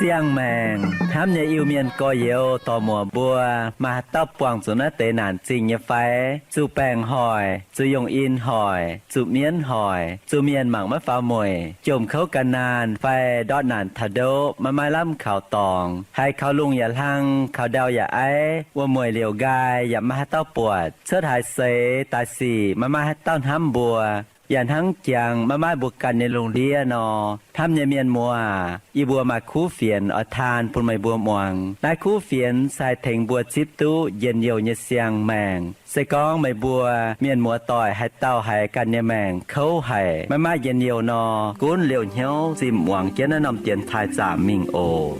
Siang-maengc hnamv nyei Iu-Mienh gorx-youz dorc-muoc mbuo, maaih haaix dauh buangh zuqc naaiv deix naanc zingh nyei fai? Zuqc baengc hoic, zuqc yongh in hoic, zuqc mienv hoic, zuqc mienh mangc maiv faaux mueic, jomc kouv gan naanh fai ndortv naanc taux ndoqv maiv maaih lamh kaux dorngx, haiz kaux lungh yaac hlang, kaux ndau yaac aiv, wuom-mueic liouc nqaai yaac maiv maaih haaix dauh buatc, cuotv haaix seix daaih sic maiv maaih haaix dauh hnamv mbuo, yaac hnangv jangx maiv maaih mbuo ganh nyei lungh ndiev nor. Hnamv nyei mienh muoz aac, yie mbuo maaih kuv fienx oix taan bun meih mbuo muangx. Naaiv kuv fienx se haih tengx mbuo zipv duqv njien-youh nyei siang-maengc. Se gorngv meih mbuo mienh muoz-doic haaix dauh haiz ganh nyei maengc kouv haic, maiv maaih njien-youh nor, gunv liouh hnyouv zimh muangx jienv naaiv norm dienx taaih zaamc mingh oc.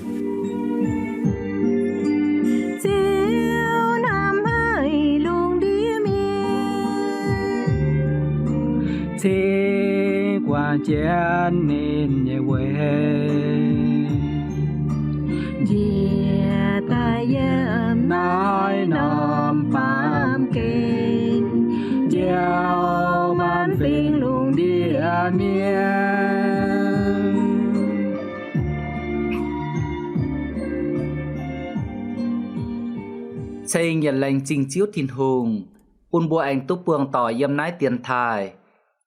Ziouv hnamv haic lungh ndiev mienh, cingx guangc jienv ninh nyei weic, njiec daaih yiem naaiv norm baamh gen, njoux maanc fingx lungh ndiev mienh. Ceng yietc laengz zingh Ziouv Tin-Hungh, bun mbuo aengx duqv buangh doic yiem naaiv dienx taaih.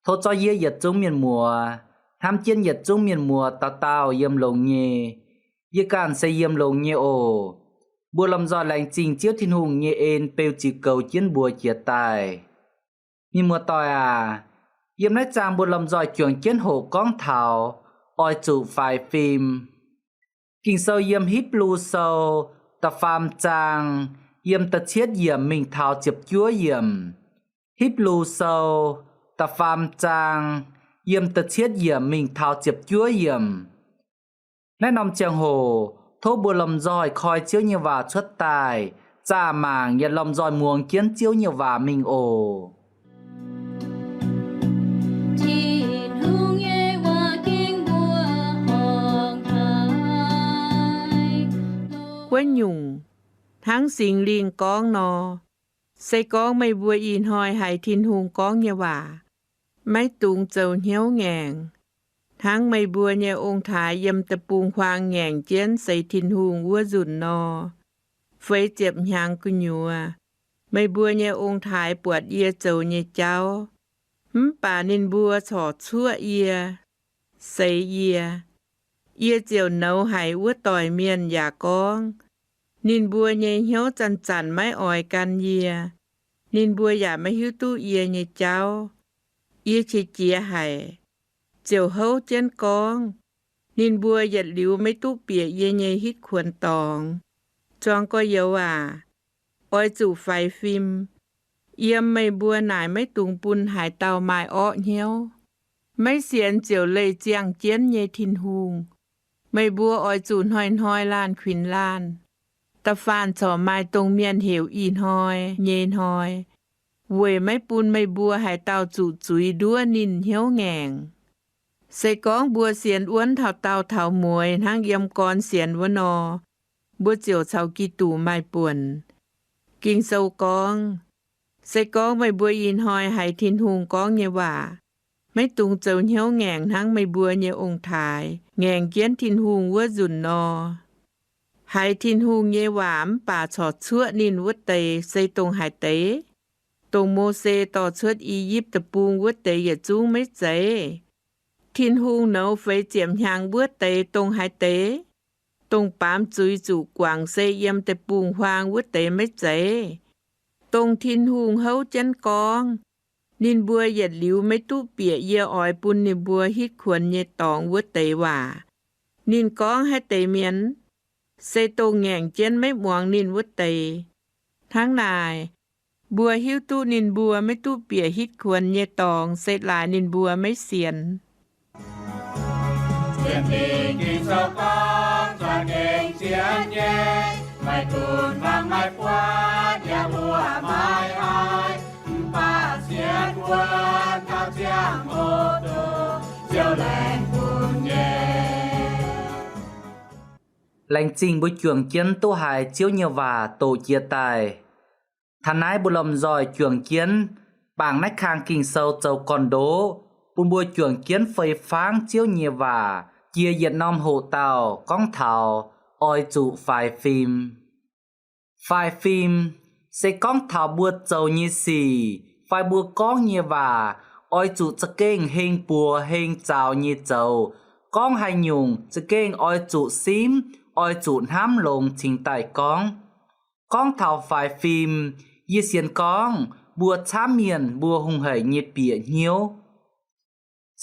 Tov zorqv yie yietc zungv mienh muoz, hnamv jienv yietc zungv mienh muoz dauh dauh yiem longx nyei. Yie ganh se yiem longx nyei oc. Mbuo lomh nzoih laengz zingh Ziouv Tin-Hungh nyei en beu ziux goux jienv mbuo jiex daaih. Mienh muoz-doic aac, yiem naaiv zaang mbuo lomh nzoih juangc jienv hoqc gorngv taux oix zuqc faix fim. Ging-Sou yiem Hipv^lu Sou da'faam zaang yiem da'cietv yiemc mingh taux ziepc juov yiemc. Hipv^lu Sou da'faam zaang yiem da'cietv yiemc mingh taux ziepc juov yiemc. Naaiv norm ziangh hoc tov mbuo lomh nzoih koi Ziouv nyei waac cuotv daaih, zaah mangc yaac lomh nzoih muangx jienv Ziouv nyei waac mingh oc. Tin-Hungh nyei waac ging mbuo hnangv haaix. Wuov nyungc, hnangv Singx Lingh gorngv nor, se gorngv meih mbuo ih hnoi haiz Tin-Hungh gorngv nyei waac, maiv dungx zoux hnyouv ngaengc, hnangv meih mbuo nyei ong-taaix yiem deic-bung-huaang ngaengc jienv seix Tin-Hungh wuov nzunc nor. Feix ziepc hnyangx gu'nyuoz, meih mbuo nyei ong-taaix buatc yie zoux nyei jauv, mv baac ninh mbuo corc cuoqv yie, seix yie. Yie ziouc nouz haic wuov doic mienh yaac gorngv, ninh mbuo nyei hnyouv zanc-zanc maiv oix gan yie. Ninh mbuo yaac maiv hiuv duqv yie nyei jauv. Yie qiex jiez haic, ziouc houv jienv gorngv, ninh mbuo yietc liuz maiv duqv bieqc yie nyei hitv kuonx dorngx. Zuangx gorx-youz aac, oix zuqc faix fim. Yiem meih mbuo naaic maiv dungx bun haaix dauh maaih orqv hnyouv. Maiv sienx ziouc leih ziangh jienv nyei Tin-Hungh. Meih mbuo oix zuqc hnoi-hnoi laanh kuinx laanh. Da'faanh corc maaih dongh mienh heuc ih hnoi nyei hnoi, weic maiv bun meih mbuo haaix dauh zuqc zuiz nduov ninh hnyouv ngaengc. Se gorngv mbuo sienx wuonv taux daauh taux mueiz hnangv yiem gorn sienx wuov nor, mbuo ziouc caux Giduc maaih buonc. Ging-Sou gorngv, se gorngv meih mbuo ih hnoi haiz Tin-Hungh gorngv nyei waac, maiv dungx zoux hnyouv ngaengc hnangv meih mbuo nyei ong-taaix ngaengc jienv Tin-Hungh wuov nzunc nor. Haiz Tin-Hungh nyei waac mv baac corc cuoqv ninh wuov deix se dongh haaix deix? Dongh Mose dorh cuotv I^yipv Deic-Bung wuov deix yietc zungv maiv zeiz? Tin-Hungh nouz feix ziepc hnyangx wuov deix dongh haaix deix? Dongh baamz zuiz zuqc guangc se yiem deic-bung-huaang wuov deix maiv zeiz? Dongh Tin-Hungh houv jienv gorngv, ninh mbuo yietc liuz maiv duqv bieqc yie oix bun ninh mbuo hitv kuonx nyei dorngx wuov deix waac. Ninh gorngv haaix deix mienh? Se dongh ngaengc jienv maiv muangx ninh wuov deix. Hnangv naaic, mbuo hiuv duqv ninh mbuo maiv duqv bieqc hitv kuonx nyei dorngx se laaix ninh mbuo maiv sienx. Laengz zingh mbuo juangc jienv duqv haiz Ziouv nyei waac doqc jiex daaih. Taux naaiv mbuo lomh nzoih juangc jienv bangc naaiv kang Ging-Sou zoux gorn-ndoqv, bun mbuo juangc jienv fei fangv Ziouv nyei waac jiex yietc norm hoqc dauh gorngv taux oix zuqc faix fim. Faix fim, se gorngv taux mbuo zoux nyei sic fai mbuo gorngv nyei waac oix zuqc za'gengh heng buoz heng zaux nyei zoux. Gorngv haaix nyungc za'gengh oix zuqc simv, oix zuqc hnamv longx cingx daaih gorngv. Gorngv taux faix fim, yie sienx gorngv mbuo camv mienh mbuo hungh haic nyei bieqc hnyouv.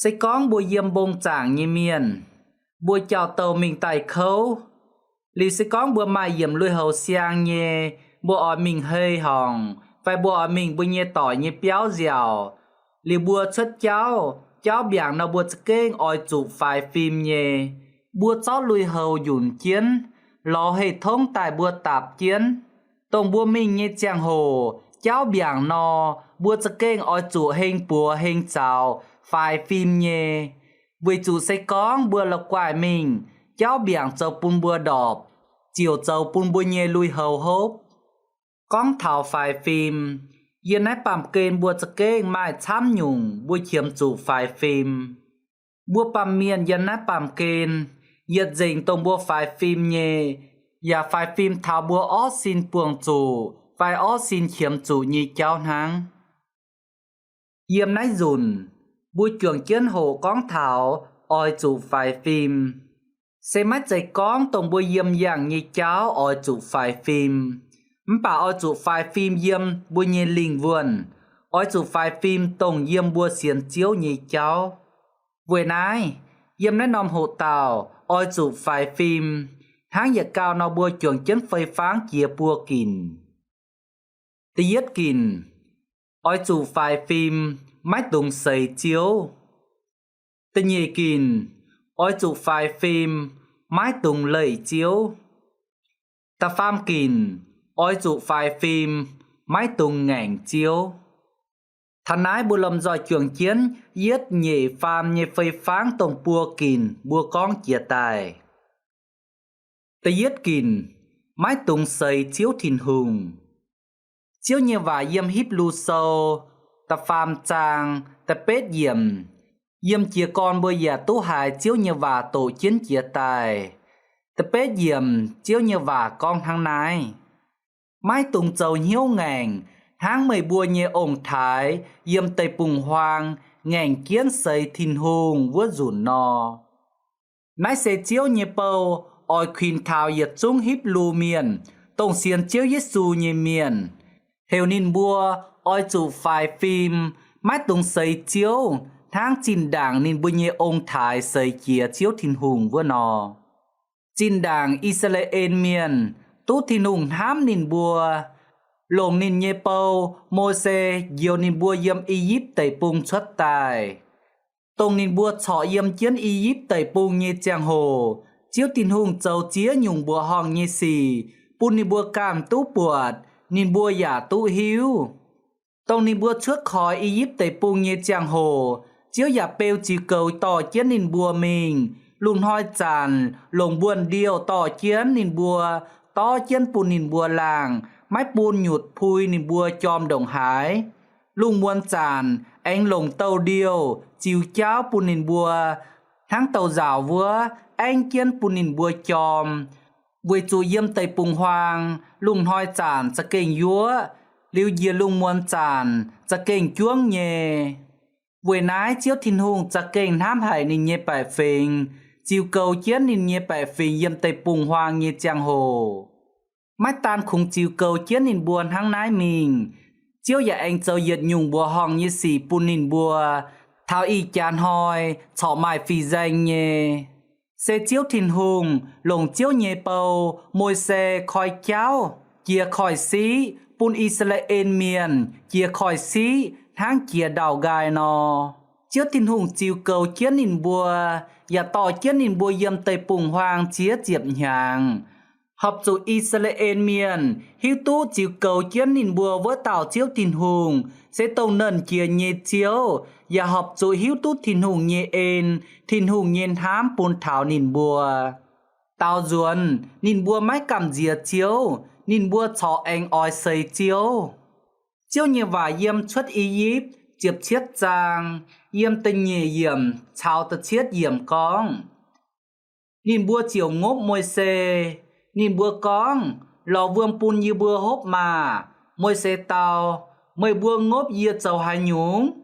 Se gorngv mbuo yiem mbong zaangc nyei mienh, mbuo jauv-douh mingh daaih kouv, liuz se gorngv mbuo maaih yiemc lui-houx siang nyei, mbuo oix mingh hei horngc fai mbuo oix mingh mbuo nyei doic nyei biauv nziaauc, liuz mbuo cuotv jauv, jauv mbiaangc nor mbuo za'gengh oix zuqc faix fim nyei. Mbuo zorqv lui-houx njunc jienv, lorz hei tongv daaih mbuo dapc jienv, dongh mbuo mingh nyei ziangh hoc jauv mbiaangc nor, mbuo za'gengh oix zuqc heng buoz heng zaux faix fim nyei. Weic zuqc se gorngv mbuo la'guaih mingh, jauv mbiaangc zoux bun mbuo ndorpc, ziouc zoux bun mbuo nyei lui-houx hopv. Gorngv taux faix fim, yiem naaiv baamh gen mbuo za'gengh maaih camv nyungc mbuo qiemx zuqc faix fim. Mbuo baamh mienh yiem naaiv baamh gen, yietc nzengc dongh mbuo faix fim nyei, yaac faix fim taux mbuo orv sin buangh zuqc fai orv sin qiemx zuqc nyei jauv hnangv. Yiem naaiv nzunc, mbuo juangc jienv hoqc gorngv taux oix zuqc faix fim. Se maiv zeiz gorngv dongh mbuo yiem yangh nyei jauv oix zuqc faix fim, mv baac oix zuqc faix fim yiem mbuo nyei lingh wuonh, oix zuqc faix fim dongh yiem mbuo sienx Ziouv nyei jauv. Weic naaiv, yiem naaiv norm hoqc dauh oix zuqc faix fim, hnangv yietc gau nor mbuo juangc jienv fei fangv jiex buo ginc. Da'yietv ginc, oix zuqc faix fim, maiv dungx seix Ziouv. Da'nyeic ginc, oix zuqc faix fim, maiv dungx leih Ziouv. Da'faam ginc, oix zuqc faix fim, maiv dungx ngaengc Ziouv. Taux naaiv mbuo lomh nzoih juangc jienv yietv nyeic faam nyei fei fangv dongh buo ginc mbuo gorngv jiex daaih. Da'yietv ginc, maiv dungx seix Ziouv Tin-Hungh. Ziouv nyei waac yiem Hipv^lu Sou da'faam zaang da'betv yiemc, yiem jiez gorn mbuo yaac duqv haiz Ziouv nyei waac doqc jienv jiex daaih. Da'betv yiemc Ziouv nyei waac gorngv hnangv naaiv, maiv dungx zoux hnyouv ngaengc, hnangv meih mbuo nyei ong-taaix yiem deic-bung-huaang ngaengc jienv seix Tin-Hungh wuov nzunc nor. Naaiv se Ziouv nyei bou, oix kuinx taux yietc zungv Hipv^lu Mienh, dongh sienx Ziouv Yesu nyei mienh, heuc ninh mbuo oix zuqc faix fim, maiv dungx seix Ziouv, hnangv zinh ndaangc ninh mbuo nyei ong-taaix seix jiez Ziouv Tin-Hungh wuov nor. Zinh ndaangc I^saa^laa^en Mienh duqv Tin-Hungh hnamv ninh mbuo, longc ninh nyei bou, Mose, njoux ninh mbuo yiem I^yipv Deic-Bung cuotv daaih. Dongh ninh mbuo corc yiem jienv I^yipv Deic-Bung nyei ziangh hoc, Ziouv Tin-Hungh zoux ziex nyungc mbuoqc horngh nyei sic bun ninh mbuo ganh duqv buatc, ninh mbuo yaac duqv hiuv. Dongh ninh mbuo cuotv koix I^yipv Deic-Bung nyei ziangh hoc, Ziouv yaac beu ziux goux dorh jienv ninh mbuo mingh. Lungh hnoi zanc longc mbuonx-ndiouh dorh jienv ninh mbuo, dorv jienv bun ninh mbuo laangh, maiv bun nyutc pui ninh mbuo jorm ndongc haaix. Lungh muonz zanc aengx longc douh ndiouh ziux jaauv bun ninh mbuo, hnangv douh nzauc wuov, aengv jienv bun ninh mbuo jorm. Weic zuqc yiem deic-bung-huaang lungh hnoi zanc za'gengh yuoqv, liuz njiec lungh muonz zanc za'gengh juangv nyei. Weic naaiv Ziouv Tin-Hungh za'gengh hnamv haic ninh nyei baeqc fingx, ziux goux jienv ninh nyei baeqc fingx yiem deic-bung-huaang nyei ziangh hoc. Maiv daan kungx ziux goux jienv ninh mbuo hnangv naaiv mingh, Ziouv yaac aengx zoux yietc nyungc mbuoqc horngh nyei sic bun ninh mbuo, taux ih jaax hnoi corc maaih fih nzaeng nyei. Se Ziouv Tin-Hungh longc Ziouv nyei bou, Mose, koi jauv, jiex koiv-siqv, bun I^saa^laa^en Mienh jiex koiv-siqv hnangv jiex ndau-nqaai nor. Ziouv Tin-Hungh ziux goux jienv ninh mbuo, yaac dorh jienv ninh mbuo yiem deic-bung-huaang ziex ziepc hnyangx, horpc zuqc I^saa^laa^en Mienh hiuv duqv ziux goux jienv ninh mbuo wuov dauh Ziouv Tin-Hungh se dongh Nernh Jiex nyei Ziouv, yaac horpc zuqc hiuv duqv Tin-Hungh nyei en, Tin-Hungh nyei hnamv bun taux ninh mbuo. Daaux nzuonx ninh mbuo maiv gamh nziex Ziouv, ninh mbuo corc aengx oix seix Ziouv. Ziouv nyei waac yiem Cuotv I^yipv ziepc cietv zaang, yiem da'nyeic yiemc caux da'cietv yiemc gorngv, ninh mbuo ziouc ngopv Mose. Ninh mbuo gorngv, Lorz wuom bun yie mbuo hopv maah! Mose dau, Meih mbuo ngopv yie zoux haaix nyungc?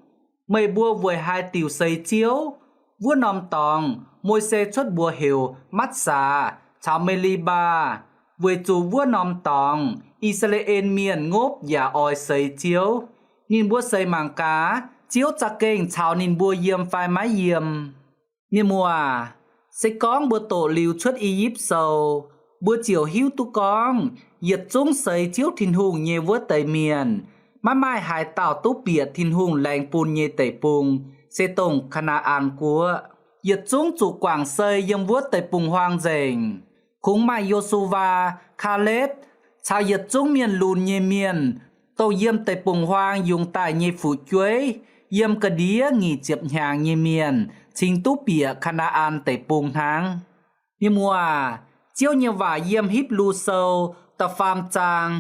Meih mbuo weic haaix diuc seix Ziouv? Wuov norm dorngx, Mose cuotv mbuox heuc Matv^saa caux Me^li^mbaa, weic zuqc wuov norm dorngx I^saa^laa^en Mienh ngopv yaac oix seix Ziouv. Ninh mbuo seix mangc gaax, Ziouv za'gengh caux ninh mbuo yiem fai maiv yiem. Mienh muoz, se gorngv mbuo doqc liuz Cuotv I^yipv Sou, mbuo ziouc hiuv duqv gorngv yietc zungv seix Ziouv Tin-Hungh nyei wuov deix mienh, maiv maaih haaix dauh duqv bieqc Tin-Hungh laengz bun nyei deic-bung, se dongh Kaa^naa^an Guoqv. Yietc zungv zuqc guangc sei yiem wuov deic-bung-huaang nzengc. Kungx maaih Yo^su^waa, Kaalepv caux yietc zungv mienh lunx nyei mienh, dongh yiem deic-bung-huaang yungz daaih nyei fu'jueiv, yiem ga'ndiev nyic ziepc hnyangx nyei mienh cingx duqv bieqc Kaa^naa^an Deic-Bung hnangv. Mienh muoz, Ziouv nyei waac yiem Hipv^lu Sou da'faam zaang,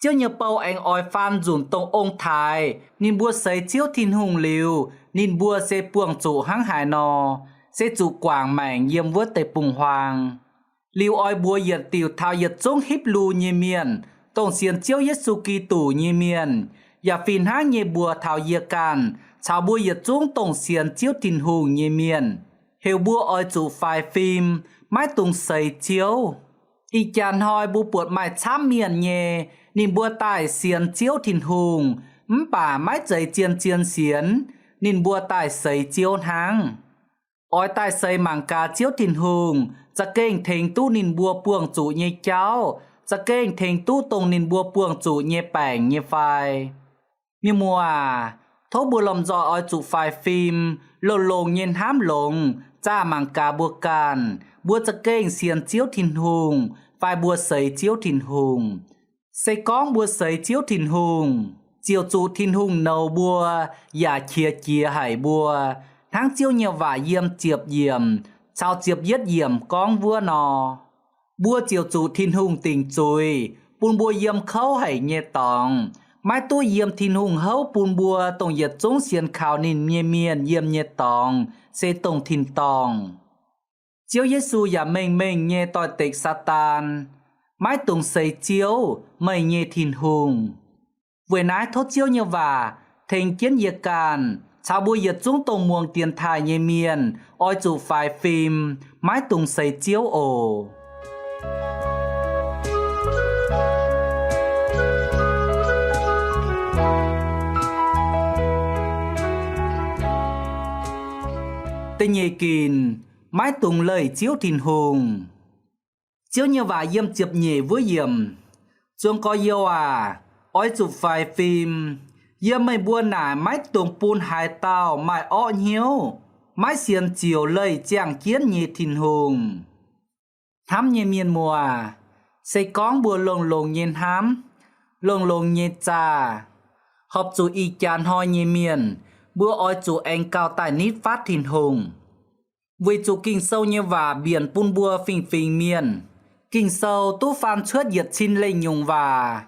Ziouv nyei bou aengx oix faan nzunc dongh ong-taaix ninh mbuo seix Ziouv Tin-Hungh liuz, ninh mbuo se buangh zuqc hnangv haaix nor, se zuqc guangc maengc yiem wuov deic-bung-huaang. Liuz oix mbuox yietc diuc taux yietc zungv Hipv^lu nyei mienh, dongh sienx Ziouv Yesu Giduc nyei mienh, yaac fih hnangv nyei mbuox taux yie ganh caux mbuo yietc zungv dongh sienx Ziouv Tin-Hungh nyei mienh, heuc mbuo oix zuqc faix fim, maiv dungx seix Ziouv. Ih jaax hnoi mbuo buatc maaih camv mienh nyei, ninh mbuo daaih sienx Ziouv Tin-Hungh, mv baac maiv zeiz zien-zien sienx, ninh mbuo daaih seix Ziouv hnangv. Oix daaih seix mangc gaax Ziouv Tin-Hungh za'gengh tengx duqv ninh mbuo buangh zuqc nyei jauv, za'gengh tengx duqv dongh ninh mbuo buangh zuqc nyei baengc nyei fai. Mienh muoz aac, tov mbuo lomh nzoih oix zuqc faix fim, longx-longx nyei hnamv longx, zaah mangc gaax mbuo ganh, mbuo za'gengh sienx Ziouv Tin-Hungh fai mbuo seix Ziouv Tin-Hungh. Se gorngv mbuo seix Ziouv Tin-Hungh, ziouc zuqc Tin-Hungh nouz mbuo yaac qiex jiez haic mbuo, hnangv Ziouv nyei waac yiem ziepc yiemc caux ziepc yietv yiemc gorngv wuov nor. Mbuo ziouc zuqc Tin-Hungh dingc zuiz bun mbuo yiem kouv haic nyei dorngx, maiv duqv yiem Tin-Hungh houv bun mbuo dongh yietc zungv sienx kaux ninh nyei mienh yiem nyei dorngx se dongh tin-dorngh. Ziouv Yesu yaac mengh mengh nyei doix-dekc Saadaan, maiv dungx seix Ziouv, meih nyei Tin-Hungh. Weic naaiv tov Ziouv nyei waac tengx jienv yie ganh caux mbuo yietc zungv dongh muangx dienx taaih nyei mienh oix zuqc faix fim, maiv dungx seix Ziouv oc. Da'nyeic ginc, maiv dungx leih Ziouv Tin-Hungh. Ziouv nyei waac yiem ziepc nyeic wuov yiemc, Zuangx gorx-youz aac, oix zuqc faix fim. Yiem meih mbuo naaic maiv dungx bun haaix dauh maaih orqv hnyouv, maiv sienx ziouc leih ziangh jienv nyei Tin-Hungh. Hnamv nyei mienh muoz, se gorngv mbuo longx-longx nyei hnamv, longx-longx nyei zaah, horpc zuqc ih jaax hnoi nyei mienh, mbuo oix zuqc aengx gauh daaih nitv fatv Tin-Hungh. Weic zuqc Ging-Sou nyei waac mbienc bun mbuo fingx-fingx mienh. Ging-Sou duqv faan cuotv yietc cin leih nyungc waac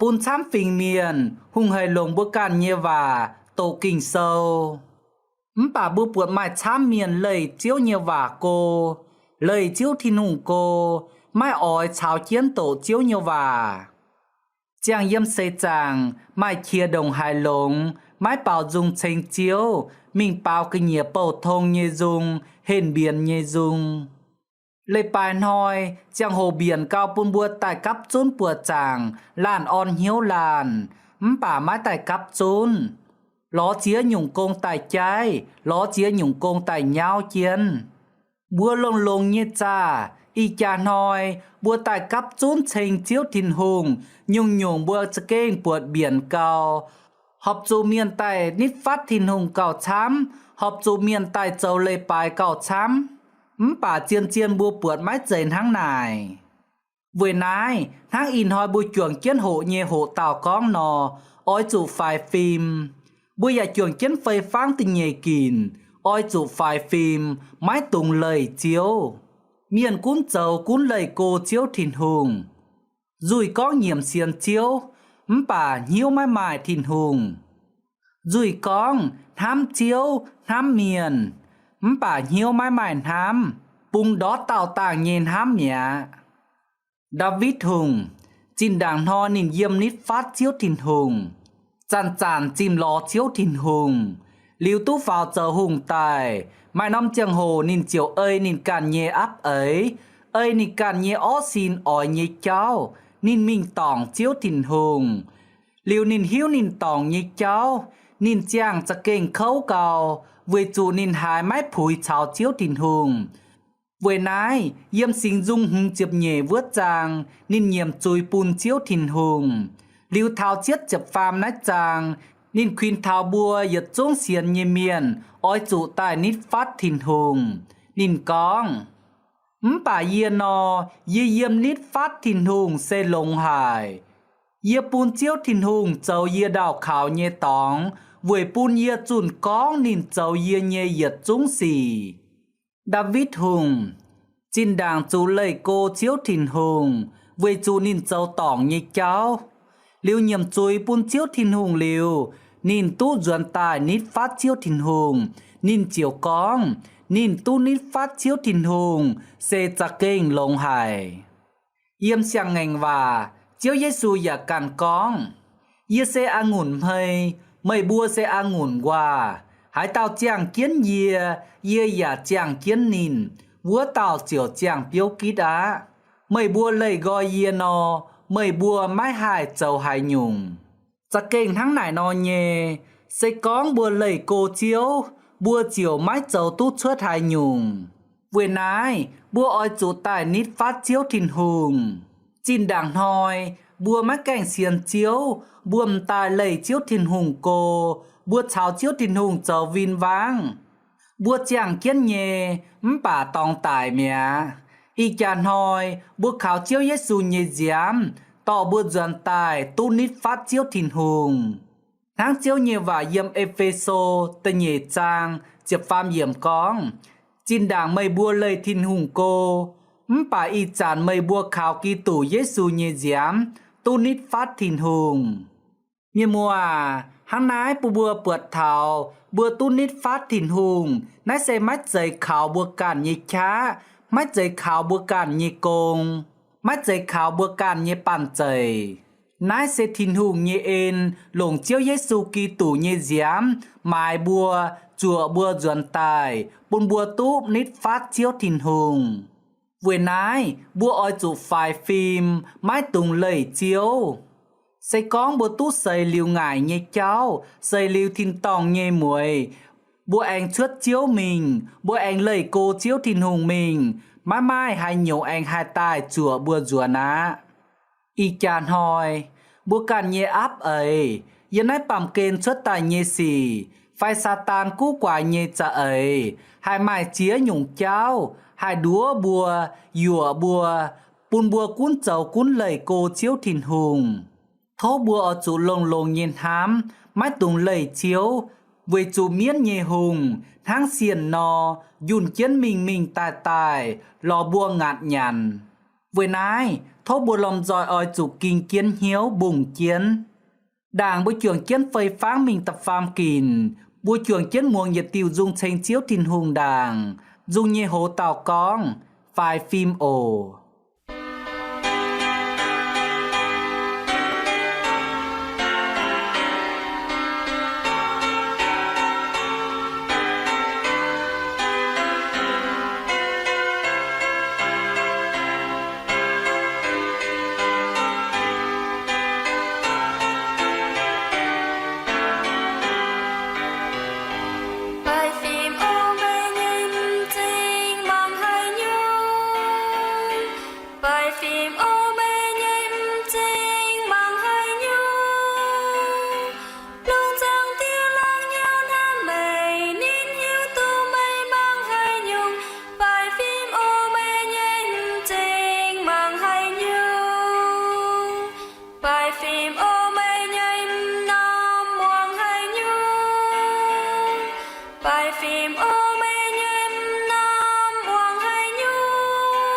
bun camv fingx mienh hungh haic longc mbuo ganh nyei waac doqc Ging-Sou. Mv baac mbuo buatc maaih camv mienh leih Ziouv nyei waac go, leih Ziouv Tin-Hungh go, maiv oix caux jienv doqc Ziouv nyei waac. Ziangh yiem seix zaangc maaih qiex ndongc haaix longx maiv baaux nzung ceng Ziouv, mingh baaux ga'nyiec bouh tong nyei nzung, henh mbienx nyei nzung. Leiz-baaix hnoi ziangh hoc mbienc gau bun mbuo daaih gapv zunv buoqc zaangc laanh orn hnyouv laanh, mv baac maiv daaih gapv zunv. Lorz ziex nyungc gong daaih jaiv, lorz ziex nyungc gong daaih nyauv jienv. Mbuo longx-longx nyei zaah, ih jaax hnoi mbuo daaih gapv zunv ceng Ziouv Tin-Hungh, nyungc-nyungc mbuo za'gengh buatc mbienc gau. Horpc zuqc mienh daaih nitv fatv Tin-Hungh gauh camv, horpc zuqc mienh daaih zoux leiz-baaix gauh camv, mv baac zien-zien mbuo buatc maiv zeiz hnangv naaic. Weic naaiv, hnangv ih hnoi mbuo juangc jienv hoqc nyei hoqc dauh gorngv nor, oix zuqc faix fim. Mbuo yaac juangc jienv fei fangv da'nyeic ginc, oix zuqc faix fim, maiv dungx leih Ziouv. Mienh gunv zoux gunv leih go Ziouv Tin-Hungh. Nzuih gorngv nyiemc sienx Ziouv, mv baac hnyouv maiv maaih Tin-Hungh. Nzuih gorngv hnamv Ziouv, hnamv mienh, mv baac hnyouv maiv maaih hnamv, bungx ndortv daauh dangh nyei hnamv mi'aqv. Ndaawitv Hungh, zinh ndaangc hnoi ninh yiem nitv fatv Ziouv Tin-Hungh, zanc-zanc zimh lorz Ziouv Tin-Hungh, liuz duqv faaux zoux hungh daaih. Maaih norm ziangh hoc ninh ziouc ei ninh ganh nyei apv eix, ei ninh ganh nyei orv sin oix nyei jauv, ninh mingh dorngc Ziouv Tin-Hungh. Liuz ninh hiuv ninh dorngc nyei jauv, ninh ziangh za'gengh kouv gau, weic zuqc ninh haiz maiv puix caux Ziouv Tin-Hungh. Weic naaiv, yiem Singx Nzung hmz ziepc nyeic wuov zaang, ninh nyiemc zuiz bun Ziouv Tin-Hungh. Liuz taux cietv ziepc faam naaiv zaang, ninh kuinx taux mbuo yietc zungv sienx nyei mienh oix zuqc daaih nitv fatv Tin-Hungh. Ninh gorngv, mv baac yie nor, yie yiem nitv fatv Tin-Hungh se longx haic. Yie bun Ziouv Tin-Hungh zoux yie ndaauh kaux nyei dorngx, weic bun yie zunh gorngv ninh zoux yie nyei yietc zungv sic. Ndaawitv Hungh, zinh ndaangc zuqc leih go Ziouv Tin-Hungh, weic zuqc ninh zoux dorngc nyei jauv. Liuz nyiemc zuiz bun Ziouv Tin-Hungh liuz, ninh duqv nzuonx daaih nitv fatv Ziouv Tin-Hungh. Ninh ziouc gorngv, ninh duqv nitv fatv Ziouv Tin-Hungh se za'gengh longx haic. Yiem Siang-Ngaengc Waac, Ziouv Yesu yaac ganh gorngv, yie se a'ngunc hmei, meih mbuo se a'ngunc nquaah. Haaix dauh ziangh jienv yie, yie yaac ziangh jienv ninh, wuov dauh ziouc ziangh biouv gitv aqv. Meih mbuo leih nqoi yie nor, meih mbuo maiv haih zoux haaix nyungc. Za'gengh hnangv naaic nor nyei, se gorngv mbuo leih go Ziouv, mbuo ziouc maiv zoux duqv cuotv haaix nyungc. Weic naaiv, mbuo oix zuqc daaih nitv fatv Ziouv Tin-Hungh. Zinh ndaangc hnoi, mbuo maiv gaengh sienx Ziouv, mbuo m'daaih leih Ziouv Tin-Hungh go, mbuo caux Ziouv Tin-Hungh zoux win-wangv. Mbuo ziangh jienv nyei, mv baac dorngx daic mi'aqv. Ih jaax hnoi mbuo kaux Ziouv Yesu nyei nziaamv dorh mbuo nzuonx daaih duqv nitv fatv Ziouv Tin-Hungh. Hnangv Ziouv nyei waac yiem E^fe^so da'nyeic zaang ziepc faam yiemc gorngv, zinh ndaangc meih mbuo leih Tin-Hungh go, mv baac ih zanc meih mbuo kaux Giduc Yesu nyei nziaamv duqv nitv fatv Tin-Hungh. Mienh muoz aac, hnangv naaiv bun mbuo buatc taux mbuo duqv nitv fatv Tin-Hungh, naaiv se maiv zeiz kaux mbuo ganh nyei qaqv, maiv zeiz kaux mbuo ganh nyei gong, maiv zeiz kaux mbuo ganh nyei banh zeic. Naaiv se Tin-Hungh nyei en longc Ziouv Yesu Giduc nyei nziaamv maaiz mbuo, zuoqc mbuo nzuonx daaih, bun mbuo duqv nitv fatv Ziouv Tin-Hungh. Weic naaiv mbuo oix zuqc faix fim, maiv dungx leih Ziouv. Se gorngv mbuo duqv seix liuz ngaaic nyei jauv, seix liuz tin-dorngh nyei mueix, mbuo aengx cuotv Ziouv mingh, mbuo aengx leih go Ziouv Tin-Hungh mingh, maiv maaih haaix nyungc aengx haih daaih zuoqc mbuo nzuonx aqv. Ih jaax hnoi, mbuo ganh nyei apv eix, yiem naaiv baamh gen cuotv daaih nyei sic, fai Saadaan guv guaax nyei za'eix, haih maaih ziex nyungc jauv haih nduov mbuo, yuoqc mbuo, bun mbuo gunv zoux gunv leih go Ziouv Tin-Hungh. Tov mbuo oix zuqc longx-longx nyei hnamv, maiv dungx leih Ziouv, weic zuqc mienv nyei hungh hnangv sienh nor, njunh jienv mingh mingh daaih daaih, lorz mbuo ngaatc nyanc. Weic naaiv, tov mbuo lomh nzoih oix zuqc ging jienv hnyouv mbungh jienv. Ndaangc mbuo juangc jienv fei fangv mingh da'faam ginc, mbuo juangc jienv muangx yietc diuh nzung ceng Ziouv Tin-Hungh ndaangc. Nzung nyei hoz dauh gorngv, Faix fim oc. Faix fim oc, meih nyei m'zing mangc haaix nyungc? Faix fim oc, meih nyei m'zing mangc haaix nyungc? Lungh zaangc diuh laangz nyei hnamv meih, ninh hiuv duqv meih mangc haaix nyungc. Faix fim oc, meih nyei m'zing mangc haaix nyungc? Faix fim oc, meih nyei m'normh muangx haaix nyungc? Faix fim oc, meih nyei m'normh muangx haaix nyungc?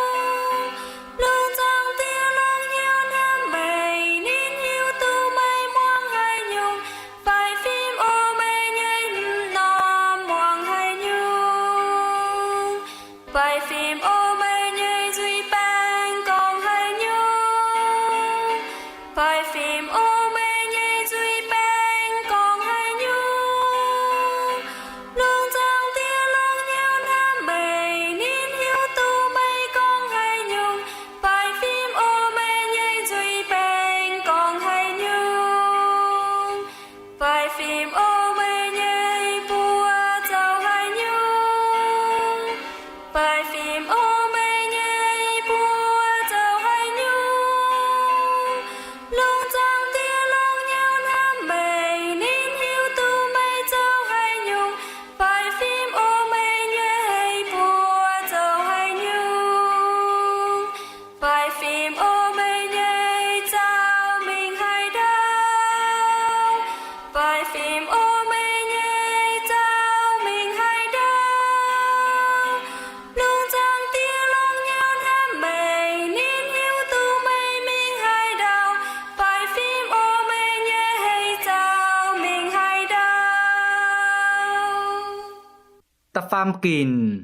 Faam ginc,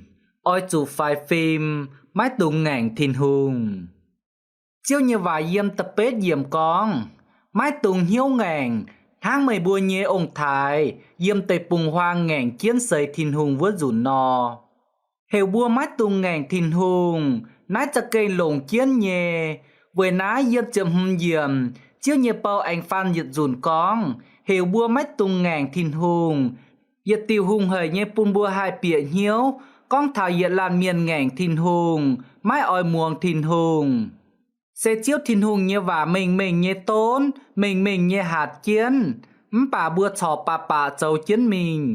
oix zuqc faix fim, maiv dungx ngaengc Tin-Hungh. Ziouv nyei waac yiem da'betv yiemc gorngv, maiv dungx hnyouv ngaengc hnangv meih mbuo nyei ong-taaix yiem deic-bung-huaang ngaengc jienv seix Tin-Hungh wuov nzunc nor. Heuc mbuo maiv dungx ngaengc Tin-Hungh, naaiv za'gengh longc jienv nyei. Weic naaiv yiem ziepc hmz yiemc Ziouv nyei bou aengx faan yietc nzunc gorngv, heuc mbuo maiv dungx ngaengc Tin-Hungh, yietc diuc hungh haic nyei bun mbuo haih bieqc hnyouv gorngv taux yietc laanh mienh ngaengc Tin-Hungh, maiv oix muangx Tin-Hungh. Se Ziouv Tin-Hungh nyei waac mengh mengh nyei donv, mengh mengh nyei hatc jienv, mv baac mbuo corc baac baac zoux jienv mingh.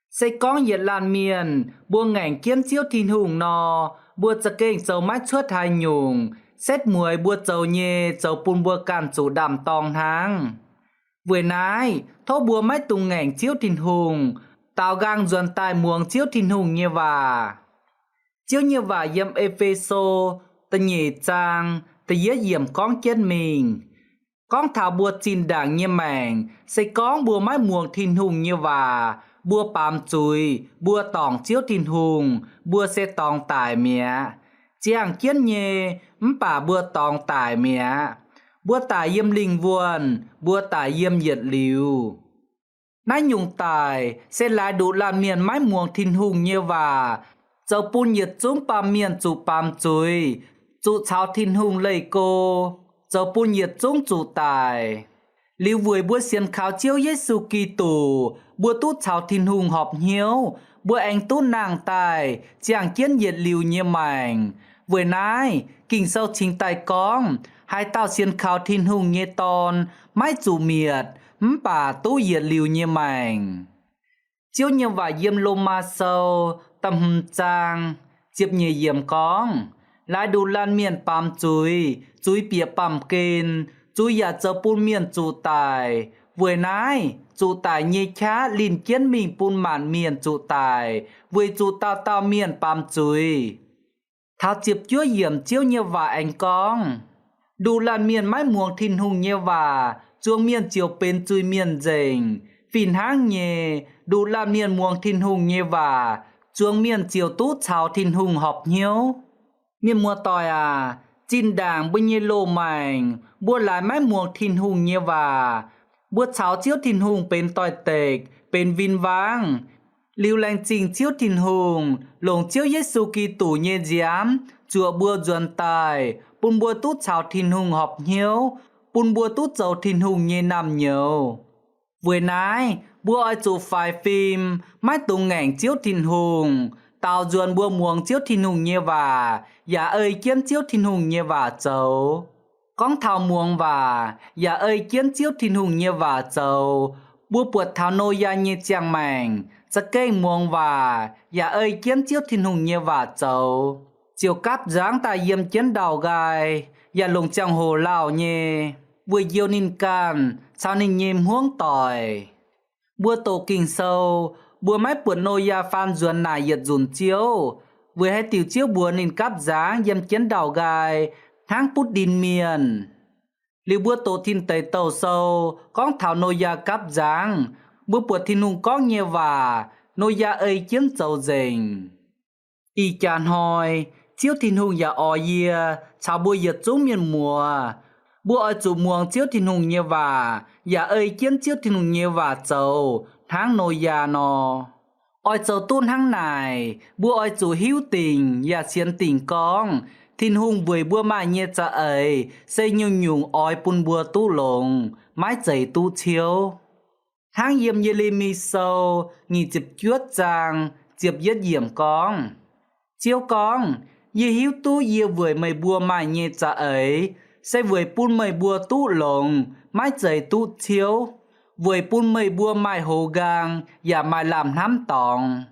Se gorngv yietc laanh mienh mbuo ngaengc jienv Ziouv Tin-Hungh nor, mbuo za'gengh zoux maiv cuotv haaix nyungc, setv mueiz mbuo zoux nyei zoux bun mbuo ganh zuqc ndaam-dorng hnangv. Weic naaiv tov mbuo maiv dungx ngaengc Ziouv Tin-Hungh, daaux nqaang nzuonx daaih muangx Ziouv Tin-Hungh nyei waac. Ziouv nyei waac yiem E^fe^so da'nyeic zaang da'yietv yiemc gorngv jienv mingh, gorngv taux mbuo zinh ndaangc nyei maengc, se gorngv mbuo maiv muangx Tin-Hungh nyei waac, mbuo baamz zuiz, mbuo dorngc Ziouv Tin-Hungh, mbuo se dorngx daic mi'aqv. Ziangh jienv nyei, mv baac mbuo dorngx daic mi'aqv. Mbuo daic yiem lingh wuonh, mbuo daic yiem yietc liuz. Naaiv nyungc daic se laaix nduqc laanh mienh maiv muangx Tin-Hungh nyei waac, zoux bun yietc zungv baamh mienh zuqc baamz zuiz, zuqc caux Tin-Hungh leih go, zoux bun yietc zungv zuqc daic. Liuz weic mbuo sienx kaux Ziouv Yesu Giduc, mbuo duqv caux Tin-Hungh horpc hnyouv, mbuo aengx duqv nangh daaih ziangh jienv yietc liuz nyei maengc. Weic naaiv Ging-Sou cingx daaih gorngv, haaix dauh sienx kaux Tin-Hungh nyei Dorn maiv zuqc mietc, mv baac duqv yietc liuz nyei maengc. Ziouv nyei waac yiem Lomaa Sou da'hmz zaang ziepc nyeic yiemc gorngv, laaix nduqc laanh mienh baamz zuiz, zuiz bieqc baamh gen, zuiz yaac zoux bun mienh zuqc daic. Weic naaiv, zuqc daic nyei qaqv linh jienv mingh bun maanc mienh zuqc daic, weic zuqc dauh dauh mienh baamz zuiz. Taux ziepc juov yiemc Ziouv nyei waac aengx gorngv, nduqc laanh mienh maiv muangx Tin-Hungh nyei waac, zuangx mienh ziouc benx zuiz-mienh nzengc. Fih hnangv nyei, nduqc laanh mienh muangx Tin-Hungh nyei waac, zuangx mienh ziouc duqv caux Tin-Hungh horpc hnyouv. Mienh muoz-doic aac, zinh ndaangc mbuo nyei loz-maengc, mbuo laaix maiv muangx Tin-Hungh nyei waac, mbuo caux Ziouv Tin-Hungh benx doix-dekc, benx win-wangv. Liuz laengz zingh Ziouv Tin-Hungh, longc Ziouv Yesu Giduc nyei nziaamv zuoqc mbuo nzuonx daaih, bun mbuo duqv caux Tin-Hungh horpc hnyouv, bun mbuo duqv zoux Tin-Hungh nyei naamh nyouz. Weic naaiv, mbuo oix zuqc faix fim, maiv dungx ngaengc Ziouv Tin-Hungh, daaux nzuonx mbuo muangx Ziouv Tin-Hungh nyei waac, yaac ei jienv Ziouv Tin-Hungh nyei waac zoux. Gorngv taux muangx waac yaac ei jienv Ziouv Tin-Hungh nyei waac zoux, mbuo buatc taux Noyaa nyei ziangh maengc za'gengh muangx waac yaac ei jienv Ziouv Tin-Hungh nyei waac zoux, ziouc gapv nzangv daaih yiem jienv ndau-nqaai, yaac longc ziangh hoc lauh nyei, weic njoux ninh ganh caux ninh nyei hmuangv doic. Mbuo doqc Ging-Sou, mbuo maiv buatc Noyaa faan nzuonx naaic yietc nzunc Ziouv, weic haaix diuc Ziouv mbuox ninh gapv nzangv yiem jienv ndau-nqaai hnangv butv ndin mienh. Liuz mbuo doqc Tin Deic Douh Sou gorngv taux Noyaa gapv nzangv, mbuo buatc Tin-Hungh gorngv nyei waac, Noyaa ei jienv zoux nzengc. Ih jaax hnoi, Ziouv Tin-Hungh yaac oix yie caux mbuo yietc zungv mienh muoz, mbuo oix zuqc muangx Ziouv Tin-Hungh nyei waac yaac ei jienv Ziouv Tin-Hungh nyei waac zoux hnangv Noyaa nor. Oix zoux duqv hnangv naaic, mbuo oix zuqc hiuv dingc yaac sienx dingc gorngv Tin-Hungh weic mbuo maaih nyei za'eix se nyungc-nyungc oix bun mbuo duqv longx, maiv zeiz duqv ciouv. Hnangv yiem Ye^le^mi Sou nyic ziepc juov zaang ziepc yietv yiemc gorngv, Ziouv gorngv, Yie hiuv duqv yie weic meih mbuo maaih nyei za'eix se weic bun meih mbuo duqv longx, maiv zeiz duqv ciouv, weic bun meih mbuo maaih hoz nqaang yaac maaih lamh hnamv dorngx.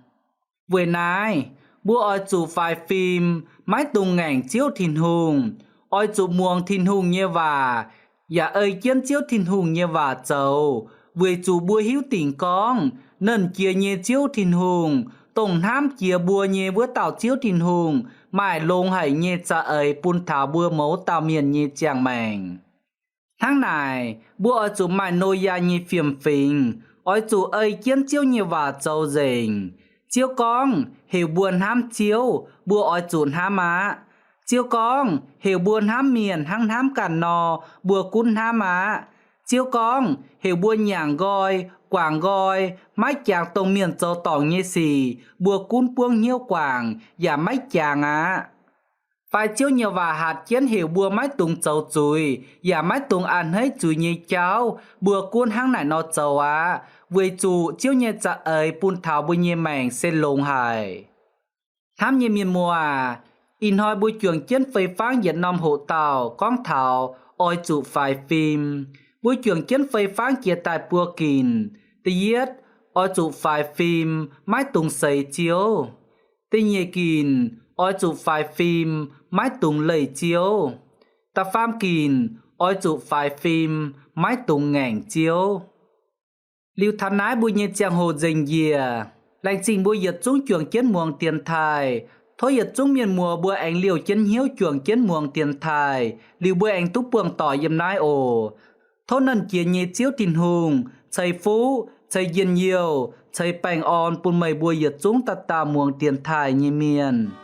Weic naaiv, mbuo oix zuqc faix fim, maiv dungx ngaengc Ziouv Tin-Hungh, oix zuqc muangx Tin-Hungh nyei waac, yaac ei jienv Ziouv Tin-Hungh nyei waac zoux, weic zuqc mbuo hiuv dingc gorngv Nernh Jiex nyei Ziouv Tin-Hungh, dongh hnamv jiex mbuo nyei wuov dauh Ziouv Tin-Hungh, maaih longx haic nyei za'eix bun taux mbuo mouz dauh mienh nyei ziangh maengc. Hnangv naaic, mbuo oix zuqc maaih Noyaa nyei fiem-fingx, oix zuqc ei jienv Ziouv nyei waac zoux nzengc. Ziouv gorngv, Heuc mbuo hnamv Ziouv, mbuo oix zuqc hnamv aqv. Ziouv gorngv, Heuc mbuo hnamv mienh hnangv hnamv ganh nor, mbuo gunv hnamv aqv. Ziouv gorngv, Heuc mbuo nyaangc nqoi, guangc nqoi, maiv jangx dongh mienh zoux dorngc nyei sic, mbuo gunv buangv hnyouv guangc yaac maiv jangx aqv. Fai Ziouv nyei waac hatc jienv heuc mbuo maiv dungx zoux zuiz yaac maiv dungx a'hneiv zuiz nyei jauv, mbuo gunv hnangv naaic nor zoux aqv, weic zuqc Ziouv nyei za'eix bun taux mbuo nyei maengc se longx haic. Hnamv nyei mienh muoz aac, ih hnoi mbuo juangc jienv fei fangv yietc norm hoqc dauh gorngv taux oix zuqc faix fim. Mbuo juangc jienv fei fangv jiex daaih buo ginc. Da'yietv, oix zuqc faix fim, maiv dungx seix Ziouv. Da'nyeic ginc, oix zuqc faix fim, maiv dungx leih Ziouv. Da'faam ginc, oix zuqc faix fim, maiv dungx ngaengc Ziouv. Liuz taux naaiv mbuo nyei ziangh hoc nzengc njiec. Laengz zingh mbuo yietc zungv juangc jienv muangx dienx taaih. Tov yietc zungv mienh muoz mbuo aengx liouh jienv hnyouv juangc jienv muangx dienx taaih, liuz mbuo aengx duqv buangh doic yiem naaiv oc. Tov Nernh Jiex nyei Ziouv Tin-Hungh ceix fuqv, ceix njien-youh, ceix baengh orn bun meih mbuo yietc zungv dauh dauh muangx dienx taaih nyei mienh.